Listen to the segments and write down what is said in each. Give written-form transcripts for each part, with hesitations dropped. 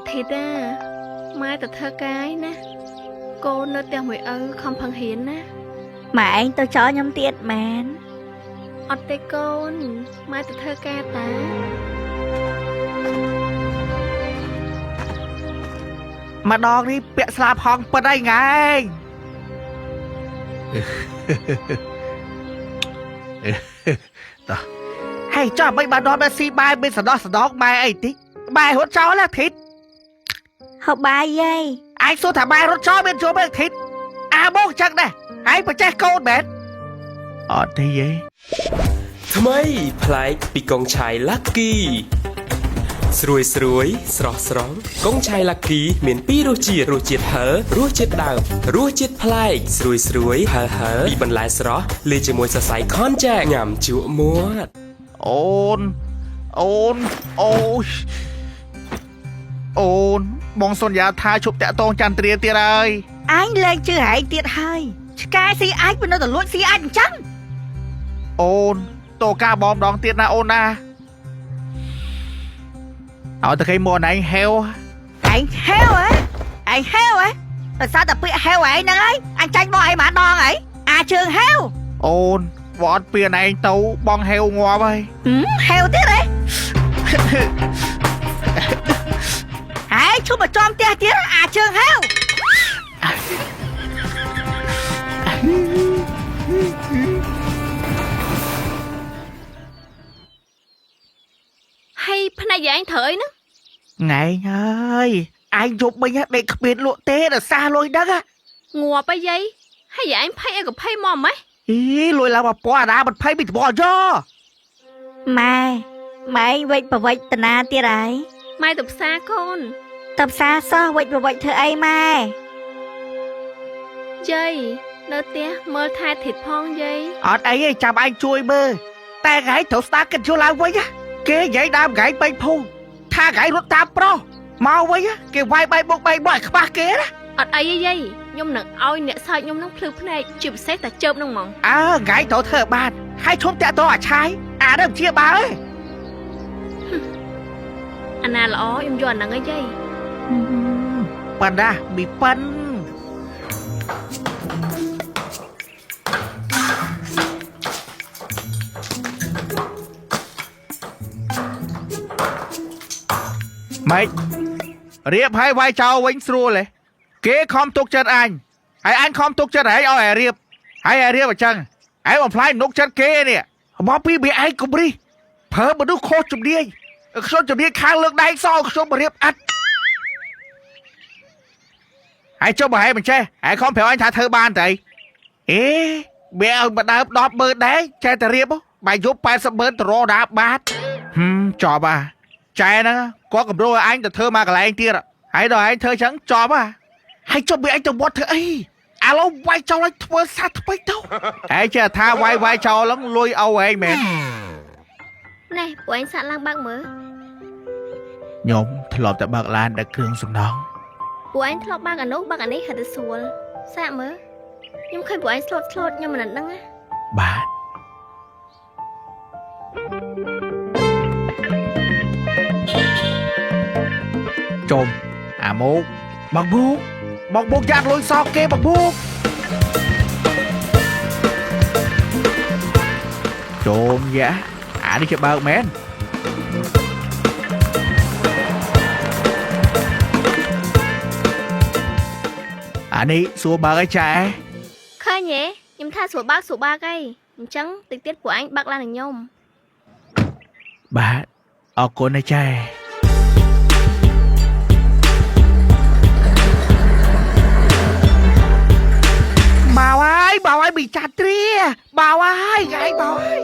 ធីតាម៉ែទៅធ្វើការឯណាកូននៅផ្ទះមួយឪខំផឹងហ៊ានណា ម៉ែឯងទៅចោលខ្ញុំទៀតមែន អត់ទេកូនម៉ែទៅធ្វើការតា ម្ដងនេះពាក់ស្លាបហងពិតហើយងែងតោះហេចុះមិនបានដល់ស៊ីបាយមិនសដោះសដងបាយអីតិចបាយរត់ចោលណាធីត ហូបបាយយាយ ឯងសួរថាបាយរត់ចោលមានជួបទេធីតអាមកចឹងដែរឯងបច្ចេះកូនមែនអត់ទេយេ ថ្មីប្លែកពីកងឆាយឡាគីស្រួយស្រួយស្រស់ស្រង់កងឆាយឡាគីមានពីររសជាតិរសជាតិហឹររសជាតិដើមរសជាតិប្លែកស្រួយស្រួយហឹរហឹរពីបន្លែស្រស់លាយជាមួយសរសៃខនចែកញ៉ាំជក់មាត់ អូនអូនអូយអូនបងសន្យាថាជប់តាក់តងចន្ទ្រាទៀតហើយ អញលែងជឿឯងទៀតហើយឆ្កែស៊ីអាចវានៅតែលួចស៊ីអាចអញ្ចឹង អូនតោការបងម្ដងទៀតណាអូនណាឲ្យតែគេមកអនឯងហេវ ឯងហេវហ៎ឯងហេវហ៎ដោយសារតែពាក្យហេវឯងហ្នឹងហើយអញចាញ់បងឯងម្ដងហើយអាជើងហេវ អូនវត្តពីអនឯងទៅបងហេវងាប់ហើយ ហេវទៀតហ៎ ហើយឈប់មកចំផ្ទះទៀតអាជើងហេវ ហើយផ្នែកយាយឯងត្រូវអីហ្នឹង ថ្ងៃហើយឯងយប់មិញដេកគ្មានលក់ទេដល់សារលុយហ្នឹង ងាប់អីយាយហើយយាយឯងភ័យអីក៏ភ័យមកម៉េះ អីលុយឡើង1000អាណាមិនភ័យពីត្បល់យោ ម៉ែម៉ែឯងវិចប្រវិចតាណាទៀតហើយ ម៉ែទៅផ្សារកូន តផ្សារសោះវិចប្រវិចធ្វើអីម៉ែ យាយនៅផ្ទះមើលថែធីតផងយាយ អត់អីទេចាំឯងជួយមើលតែថ្ងៃត្រូវស្ដារកិត្តិយសឡើងវិញគេនិយាយដើមថ្ងៃពេញភូថាថ្ងៃរត់តាមប្រុសមកវិញគេវាយបែកបុកបែកមកឲ្យខ្វះគេណា អត់អីទេយាយខ្ញុំនឹងឲ្យអ្នកសើចខ្ញុំនឹងភ្លឺភ្នែកជាពិសេសតែជើបនឹងហ្មង អើថ្ងៃត្រូវធ្វើបានហើយឈុំតាក់តអាឆាយអានឹងជាបើឯង អាណាល្អខ្ញុំយកអាហ្នឹងឯងយាយ ប៉ណ្ណាមីប៉ិនម៉េចរៀបឲ្យវាយចោលវិញស្រួលទេគេខំទុកចិត្តអញហើយអញខំទុកចិត្តឯងឲ្យឯរៀបហើយឯរៀបអញ្ចឹងឯងបំផ្លាញនុកចិត្តគេនេះមកពីវាឯងគំរិះប្រើមនុស្សខុសជំនាញខ្ញុំជំនាញខាងលើកដៃសខ្ញុំមករៀបអត់ហើយចុះបើឯងមិនចេះឯងខំប្រាប់អញថាធ្វើបានតែអេវាឲ្យមកដើម10ម៉ឺនដែរចេះតែរៀបបាយយប់80ម៉ឺនទៅរកដាបាតហឹមចប់អាចែហ្នឹងគាត់កម្រោឲ្យអញទៅធ្វើមកកន្លែងទៀតហើយដល់ឯងធ្វើចឹងចប់អាហើយចុះវាឯងទៅវត្តធ្វើអីឥឡូវវាយចោលឲ្យធ្វើសាថ្មីទៅឯងចេះថាវាយវាយចោលហ្នឹងលុយអូឯងមែន ណែពួកឯងសាក់ឡើងបើកមើល ខ្ញុំធ្លាប់តែបើកឡានដល់គ្រឿងសំណង ពួកឯងធ្លាប់បើកអានោះបើកអានេះហៅទៅស្រួលសាកមើលខ្ញុំឃើញពួកឯងស្លូតស្លូតខ្ញុំមិនដឹងណា បាទចុំអាមុកបងបុកបងបុកយ៉ាត់លុយសោកគេបងបុកចុំយ៉ាអានេះគេបើកមែនអានេះសួរបើកឲ្យចែ ឃើញទេខ្ញុំថាស្រួលបើកស្រួលបើកអីអញ្ចឹងតិចទៀតពួកឯងបើកឡាននឹងខ្ញុំ បាទអរគុណណាចែមកហើយមកហើយមីចាត្រាមកហើយថ្ងៃមកហើយ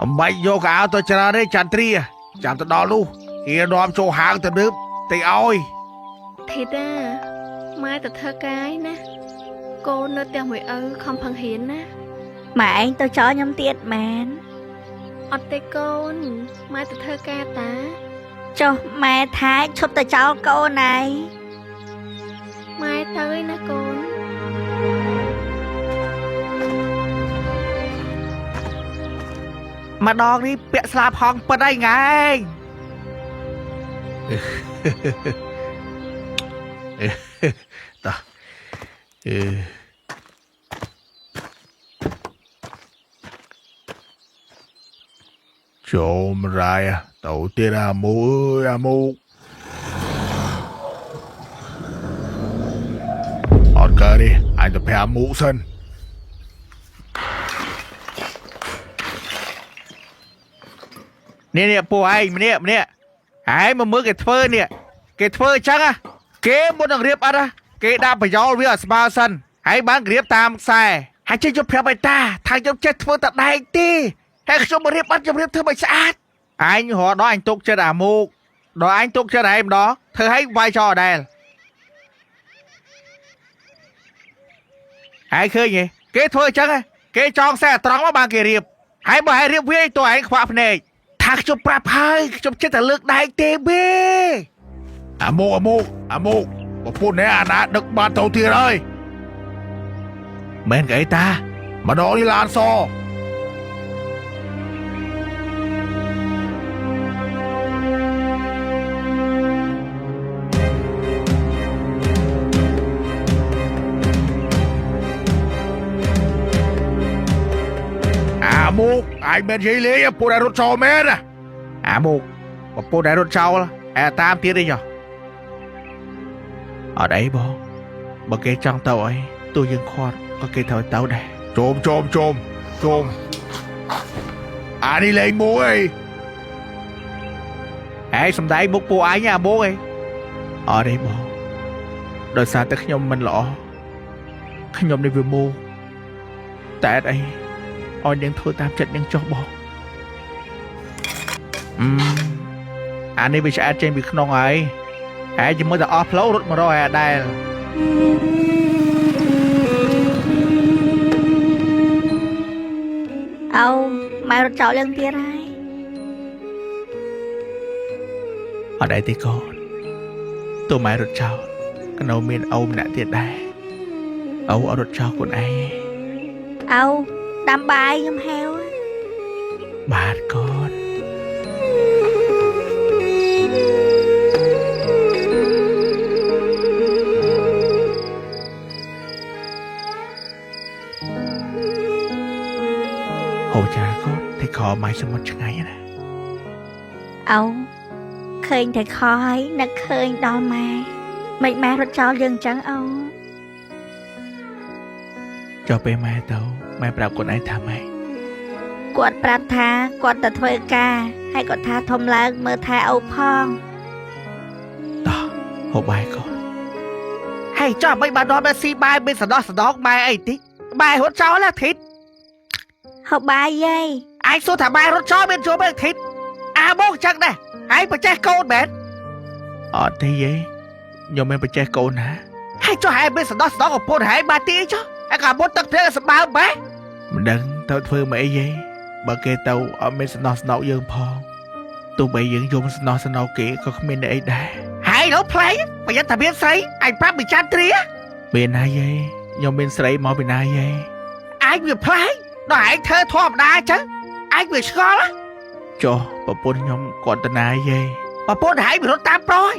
អំបាច់យកកៅអៅទៅច្រើនទេចន្ទ្រាចាំទៅដល់នោះគេនាំចូលហាងទៅនឹបតិចឲ្យ ធីតាម៉ែទៅធ្វើការឯណាកូននៅផ្ទះមួយឪខំផឹងហ៊ានណា ម៉ែឯងទៅចោលខ្ញុំទៀតមែន អត់ទេកូនម៉ែទៅធ្វើការតា ចុះម៉ែថាឈប់ទៅចោលកូនហើយ ម៉ែទៅឯណាកូន ម្ដងនេះពាក់ស្លាបហងពិតហើយងែងតោះអឺចូលរ៉ាយទៅទៀតអាមូអើយអាមូអត់កើតទេអញទៅប្រាប់មូសិននេះនេះពួកឯងម្នាក់ម្នាក់ឯងមកមើលគេធ្វើនេះគេធ្វើអញ្ចឹងគេមុននឹងរៀបអត់គេដាក់ប្រយោលវាឲ្យស្មើសិនហើយបានរៀបតាមខ្សែហើយចេះយកប្រាប់ឲ្យតាថាខ្ញុំចេះធ្វើតែដែកទេហើយខ្ញុំមករៀបអត់ខ្ញុំរៀបធ្វើមិនស្អាតអញរត់ដល់អញទុកចិត្តអាមូកដល់អញទុកចិត្តឯងម្ដងធ្វើឲ្យវាយចោលអដែលហើយឃើញទេគេធ្វើអញ្ចឹងគេចងខ្សែត្រង់មកបានគេរៀបហើយបើឲ្យរៀបវាតើឯងខ្វាក់ភ្នែកថាខ្ញុំប្រាប់ហើយខ្ញុំចិត្តតែលើកដែកទេបេអាមូកអាមូកអាមូកប្រពន្ធនេះអាណាដឹកបានទៅទៀតហើយមែនកអីតាម្ដងនេះឡានសអាមូកឯងមិននិយាយលេងពួកដែលរត់ចោលមែនអាមូកពួកដែលរត់ចោលអែតាមទៀតទេចុះអត់អីបងបើគេចង់ទៅអីទោះយើងខាត់ក៏គេត្រូវទៅដែរជុំជុំជុំជុំអានេះលេងមួយឯងសំដែងមុខពួកឯងអាមូកឯងអត់ទេបងដោយសារតែខ្ញុំមិនល្អខ្ញុំនេះវាមូតែអត់អីឲ្យនាងធ្វើតាមចិត្តនាងចុះបងអានេះវាឆ្អែតចេញពីក្នុងហើយហើយជាមួយតែអស់ផ្លូវរត់មករកឯអដែល អោម៉ែរត់ចោលយើងទៀតហើយអត់អីទេកូនទោះម៉ែរត់ចោលក៏នៅមានអូម្នាក់ទៀតដែរអូអត់រត់ចោលខ្លួនឯងអូដាំបាយខ្ញុំហៅបាទកូនហូរចាកូនតែខម៉ែសមុទ្រឆ្ងាញ់ណាអូឃើញតែខហើយនឹកឃើញដល់ម៉ែមិនម៉ែរត់ចោលយើងអញ្ចឹងអូចុះពេលម៉ែទៅម៉ែប្រាប់គាត់ឯងថាម៉េចគាត់ប្រាប់ថាគាត់ទៅធ្វើការហើយគាត់ថាធំឡើងមើលថែឪផងតោះហូបបាយកូនហើយចុះមិនបានដល់ម៉ែស៊ីបាយមានសដោះសដងម៉ែអីតិចម៉ែរត់ចោលណាធីតហូបបាយយាយឯងសួរថាម៉ែរត់ចោលមានជួបទេធីតអាមកចឹងដែរឯងបច្ចេះកូនមែនអត់ទេយាយខ្ញុំមិនបច្ចេះកូនណាហើយចុះឯងមានសដោះសដងប្រពន្ធឯងបានទីចុះឯងក៏មុតទឹកភ្លៀងសម្បើមបែមិនដឹងទៅធ្វើមកអីយាយបើគេទៅអត់មានសំណោះសំណោកយើងផងទោះបីយើងយំសំណោះសំណោកគេក៏គ្មានអីដែរហើយនោះប្លែកប្រយ័ត្នតែមានស្រីឯងប្រាប់ពីចន្ទ្រាមានណាយាយខ្ញុំមានស្រីមកពីណាយាយឯងវាប្លែកដល់ឯងធ្វើធម្មតាអញ្ចឹងឯងវាឆ្ងល់ចុះប្រពន្ធខ្ញុំគាត់ទៅណាយាយប្រពន្ធឯងវារត់តាមប្រុស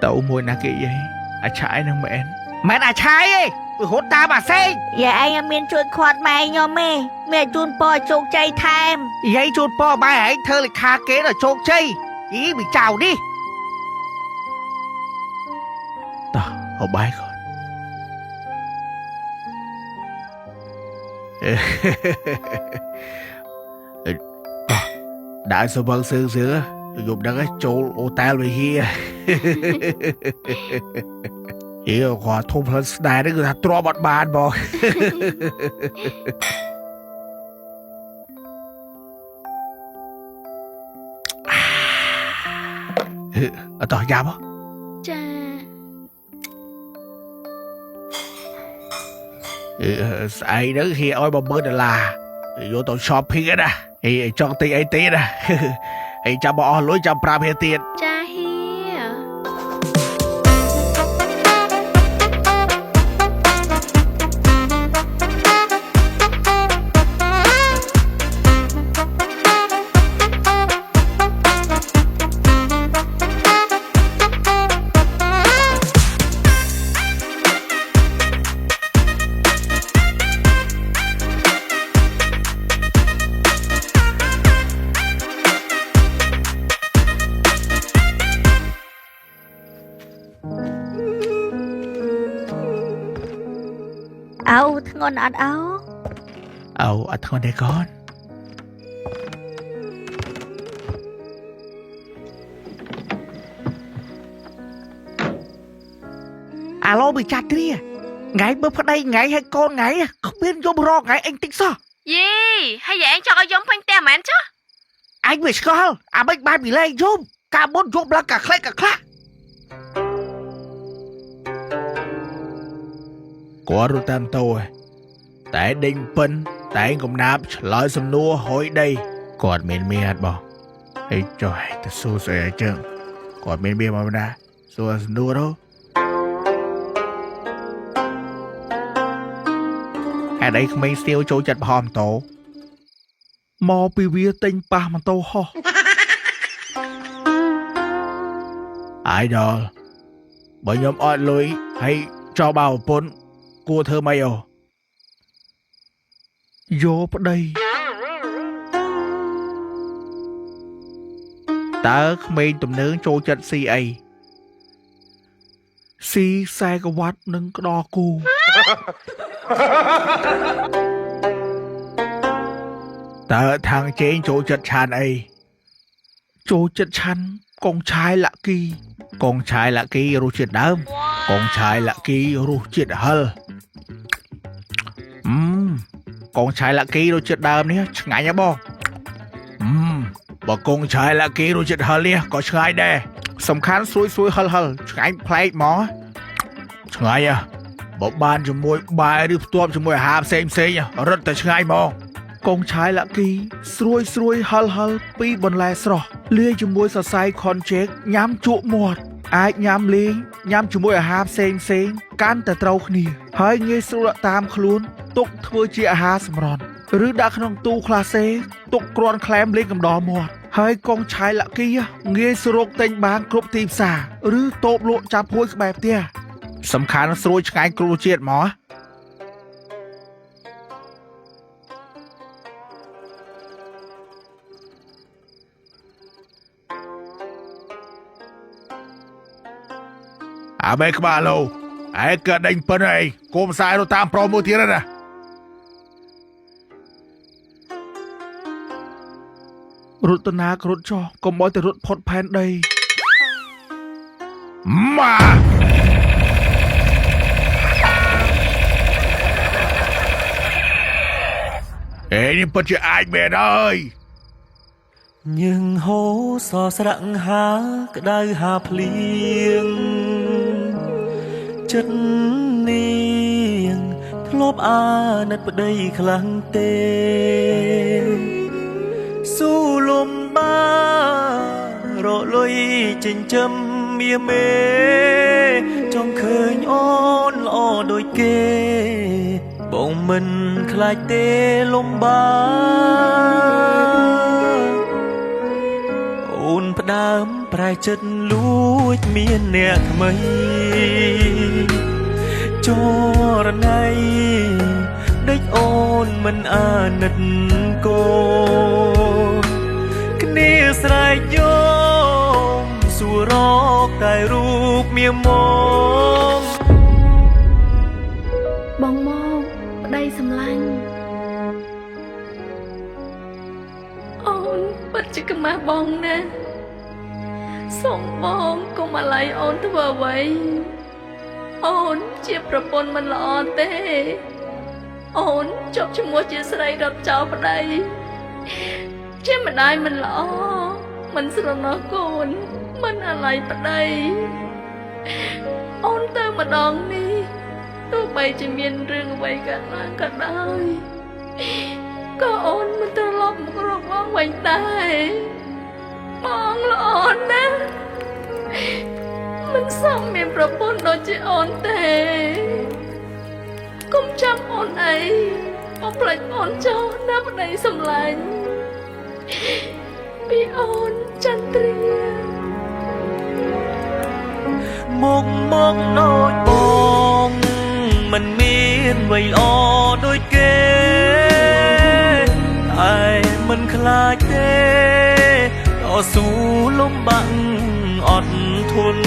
ទៅមួយណាគេយាយអាឆាយនឹងមែនមែនអាឆាយឯងវារត់តាមអាសេងយាយឯងអត់មានជួយខាត់ម៉ែខ្ញុំទេមានជូនពរជោគជ័យថែមយាយជូនពរម៉ែឯងធ្វើលិខាគេដល់ជោគជ័យអីវាចៅនេះតោះហូបបាយគាត់ដើរសវឹងសឿងសឿងយប់ហ្នឹងចូលអូតែលវិហារអីគាត់ធំផ្លិនស្នេហ៍នេះគឺថាទ្រាំអត់បានបងអត់តោះយ៉ាប់ ចាស្អែកហ្នឹងហៀឲ្យ10000ដុល្លារយកទៅ shopping ណាអីចង់ទិញអីទៀតណាអីចាំបើអស់លុយចាំប្រាប់ហៀទៀតចាហៀ ន់អត់អោ អោអត់ធ្ងន់ទេកូនអាឡូបិចាត្រាថ្ងៃមើលប្តីថ្ងៃឲ្យកូនថ្ងៃគ្មានយំរកថ្ងៃអញតិចសោះ យីហើយយាយឯងចង់ឲ្យយំពេញផ្ទះមែនចុះ អញវាឆ្កល់អាមិនបានពីលែងយំកាលមុនយំឡើងកាក្លែកកាខ្លះគាត់រត់តាមតោតែដេញពិនតែងកំណាបឆ្លើយសំណួរហុយដីគាត់មានមាអត់បងហើយចុះទៅសួរស្អីអញ្ចឹងគាត់មានមាមកណាសួរសំណួរទៅហេតុអីក្មេងស្ទាវចូលចិត្តប្រហោះម៉ូតូមកពីវាទិញប៉ះម៉ូតូហោះអាយដល់បើខ្ញុំអត់លុយហើយចោលបើប្រពន្ធគួរធ្វើម៉េចអូយកប្តីតើក្មេងទំនើងចូលចិត្តស៊ីអីស៊ីខ្សែក្រវ៉ាត់និងក្តរគូតើทางเจงចូលចិត្តឆានអីចូលចិត្តឆាន់កងឆាយលាក់គីកងឆាយលាក់គីរសជាតិដើមកងឆាយលាក់គីរសជាតិហិលកងឆាយលាក់គីរសជាតិដើមនេះឆ្ងាញ់ហ៎បងបើកងឆាយលាក់គីរសជាតិហិលនេះក៏ឆ្ងាញ់ដែរសំខាន់ស្រួយស្រួយហិលហិលឆ្ងាញ់ប្លែកហ្មងឆ្ងាញ់ហ៎បើបានជាមួយបាយឬផ្ទាប់ជាមួយអាហារផ្សេងផ្សេងរត់តែឆ្ងាញ់ហ្មងកងឆាយលាក់គីស្រួយស្រួយហិលហិលពីបន្លែស្រស់លាយជាមួយសរសៃខនជែកញ៉ាំជក់មាត់អាចញ៉ាំលេងញ៉ាំជាមួយអាហារផ្សេងផ្សេងកាន់តែត្រូវគ្នាហើយងាយស្រួលតាមខ្លួនទុកធ្វើជាអាហារសម្រន់ឬដាក់ក្នុងទូក្លាសេទុកគ្រាន់ក្លែមលេងកំដរមាត់ហើយកងឆាយលាក់គីងាយស្រួលទិញបានគ្រប់ទីផ្សារឬតូបលក់ចាប់ហួយក្បែរផ្ទះសំខាន់ស្រួយឆ្ងាញ់គ្រូជាតិហ្មងអាមេក្បាលលោឯងក៏ដេញប៉ុណ្ណេះគុំសាយទៅតាមប្រមួយទៀតណារត់តាក្រត់ចោះកុំឲ្យតែរត់ផុតផែនដីម៉ាអេនេះពិតជាអាចមែនហើយញឹងហូសស្រាក់ហាក្តៅហាភ្លៀងចិត្តនាងធ្លាប់អាណិតប្តីខ្លាំងទេស៊ូលំបារកលុយចិញ្ចឹមមាមេចង់ឃើញអូនល្អដូចគេបងមិនខ្លាចទេលំបាអូនផ្ដើមប្រែចិត្តលួចមានអ្នកថ្មីចរណៃដេចអូនមិនអាណិតកូនគ្នាស្រែកយំសួររកតែរូបមៀមងបងមកប្តីសម្លាញ់អូនពិតជាខ្មាស់បងណាស់សូមបងកុំអាល័យអូនធ្វើអ្វីអូនជាប្រពន្ធមិនល្អទេអូនជាប់ឈ្មោះជាស្រីរត់ចោលប្តីជាម្ដាយមិនល្អមិនស្រណោះកូនមិនអាល័យប្តីអូនទៅម្ដងនេះទោះបីជាមានរឿងអ្វីកើតឡើងក៏ដោយក៏អូនមិនត្រឡប់មករកបងវិញដែរបងល្អណាស់មិនសមមានប្រពន្ធដូចជាអូនទេកុំចាំអូនអីបងផ្លេចអូនចោលណាប្តីសម្លាញ់ពីអូនចន្ទ្រា មកមកដូចបងមិនមានអ្វីល្អដូចគេតែមិនខ្លាចទេតស៊ូលំបាក់អត់ធន់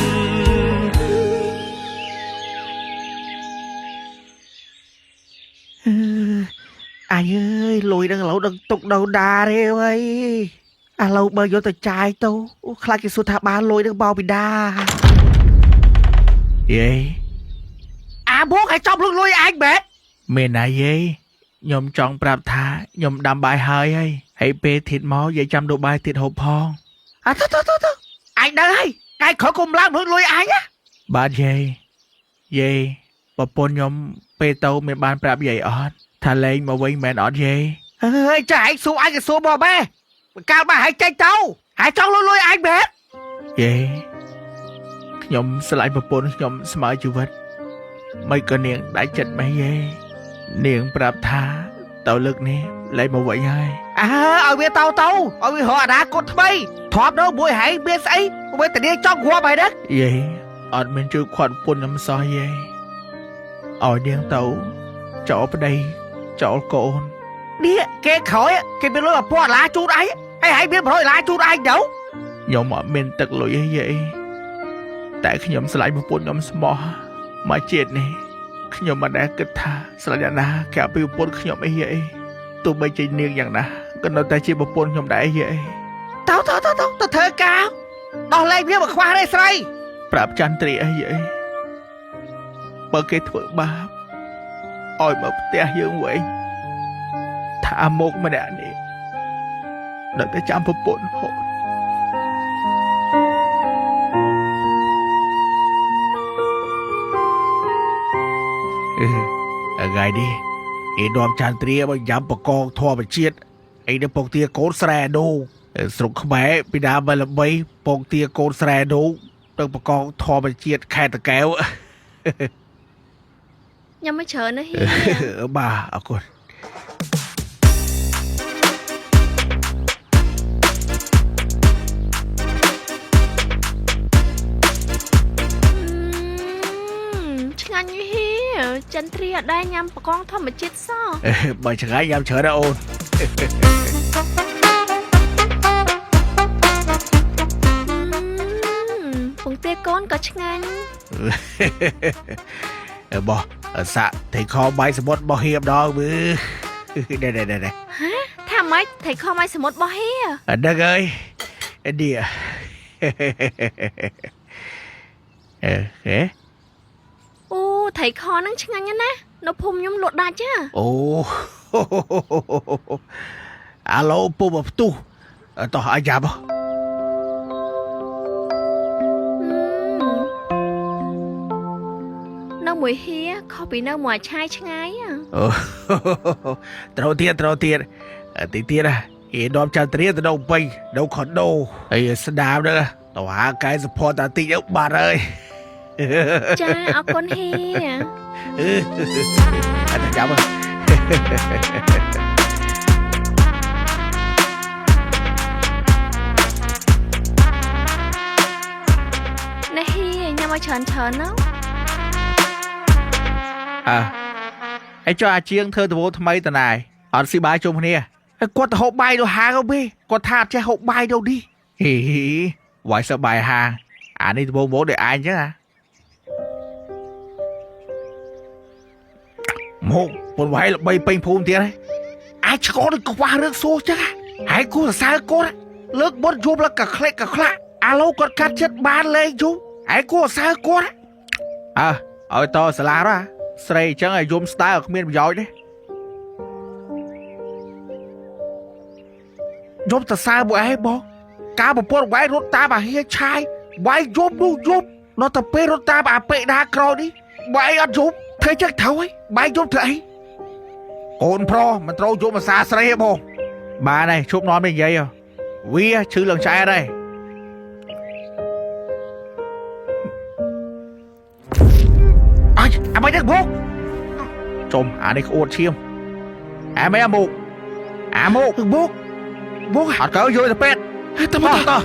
ើយលុយហ្នឹងឥឡូវដឹងទុកនៅណាទេអើយឥឡូវបើយកទៅចាយទៅខ្លាចគេសួរថាបានលុយហ្នឹងមកពីណាយេអាមកឲ្យចប់លុយលុយអញមែនមែនណាយេខ្ញុំចង់ប្រាប់ថាខ្ញុំដាំបាយហើយហើយពេលធិតមកយាយចាំដូរបាយទៀតហូបផងអើទៅទៅទៅអញដឹងហើយកាយក្រោយគុំឡើងលុយលុយអញណាបាទយាយយាយប្រពន្ធខ្ញុំពេលទៅមានបានប្រាប់យាយអត់ថាលែងមកវិញមែនអត់យាយអើយចាឯងសួរអញក៏សួរមកបែកាលមកឲ្យចេញទៅហើយចង់លុយលុយអញមែនយាយខ្ញុំស្រឡាញ់ប្រពន្ធខ្ញុំស្មើជីវិតមិនក៏នាងដាច់ចិត្តម៉េះយាយនាងប្រាប់ថាទៅលើកនេះលែងមកវិញហើយអើឲ្យវាទៅទៅឲ្យវារកអនាគតថ្មីធ្លាប់នៅមួយហែងមានស្អីវេទនាចង់ងាប់ហើយណាយាយអត់មានជួយខាត់ប្រពន្ធខ្ញុំសោះយាយឲ្យនាងទៅចោលប្តីចោលកូននេះគេក្រោយគេមានលុយ1000ដុល្លារជូនឯងហើយឯងមាន100ដុល្លារជូនឯងទៅខ្ញុំអត់មានទឹកលុយទេយាយតែខ្ញុំស្រឡាញ់ប្រពន្ធខ្ញុំស្មោះមកជាតិនេះខ្ញុំមិនដែលគិតថាស្រឡាញ់អ្នកណាក្រៅពីប្រពន្ធខ្ញុំអីយាយទោះបីជានាងយ៉ាងណាក៏នៅតែជាប្រពន្ធខ្ញុំដែរយាយទៅទៅទៅទៅធ្វើការដោះលែងវាមកខ្វះទេស្រីប្រាប់ចន្ទ្រាអីយាយបើគេធ្វើបាបឲ្យមកផ្ទះយើងវិញថាមកម្នាក់នេះនៅតែចាំប្រពន្ធហូតថ្ងៃនេះគេនាំចន្ទ្រាមកញ៉ាំបកងធម្មជាតិអីនៅពងទាកូនស្រែដូងស្រុកខ្មែរពីណាមកល្បីពងទាកូនស្រែដូងទៅបកងធម្មជាតិខេត្តតាកែវ ញ៉ាំមិនច្រើនណាហៀបាទអរគុណ ឆ្ងាញ់ហៀចន្ទ្រាអត់ដែរញ៉ាំបកងធម្មជាតិសោះបើឆ្ងាញ់ញ៉ាំច្រើនណាអូន ពងទាកូនក៏ឆ្ងាញ់បោះសាក់ថៃខបាយសមុទ្របោះហៀម្ដងមើលនេះនេះហាថាម៉េចថៃខបាយសមុទ្របោះហៀហ្នឹងហើយនេះអេហេអូថៃខហ្នឹងឆ្ងាញ់ណាស់នៅភូមិខ្ញុំលក់ដាច់ចាអូអាឡូពុំផ្ទុះតោះឲ្យយ៉ាប់នៅមួយហៀខុសពីនៅមួយឆាយឆ្ងាយអូត្រូវទៀតត្រូវទៀតទីទៀតគេនាំចន្ទ្រាទៅនៅពេញនៅខុនដូហើយស្ដាមហ្នឹងទៅហាកែសផតតាតិចទៅបាត់ហើយ ចាអរគុណហៀអត់ចាំ ណែហៀញ៉ាំឲ្យច្រើនច្រើនណាអើហើយចុះអាជាងធ្វើដវថ្មីតណៃអត់ស៊ីបាយជុំគ្នាហើយគាត់ទៅហូបបាយទៅហាងទៅពេលគាត់ថាអត់ចេះហូបបាយទៅនេះហីវាយសបាយហាងអានេះដវមកដូចឯងចឹងណាមកពនវាយល្បីពេញភូមិទៀតហើយអាចឆ្កល់ដូចខ្វះរឿងសួរចឹងហើយគូសរសើរគាត់លើកបុតយប់លកក្លេកកខ្លាក់អាឡូគាត់កាត់ចិត្តបានលេងយូហើយគូសរសើរគាត់អើឲ្យតសាឡារស្រីអញ្ចឹងឲ្យយំស្ដាយឲ្យគ្មានប្រយោជន៍ទេយំតសើមួយឯងបងកាលប្រពន្ធវាយរត់តាមអាហៀឆាយវាយយំនោះយំដល់ទៅពេលរត់តាមអាពេដាក្រោយនេះវាយអត់យំធ្វើចឹងត្រូវហើយបាយយំធ្វើអីកូនប្រុសមិនត្រូវយំអាសាស្រីទេបងបានហើយជប់នាំនេះនិយាយវាឈឺឡើងឆ្អែតហើយអញអាមិនដឹងមកចុំអានេះក្អួតឈាមអាមិនអាមកអាមកមកមកអត់កើយល់ទៅពេទ្យទៅមកតោះ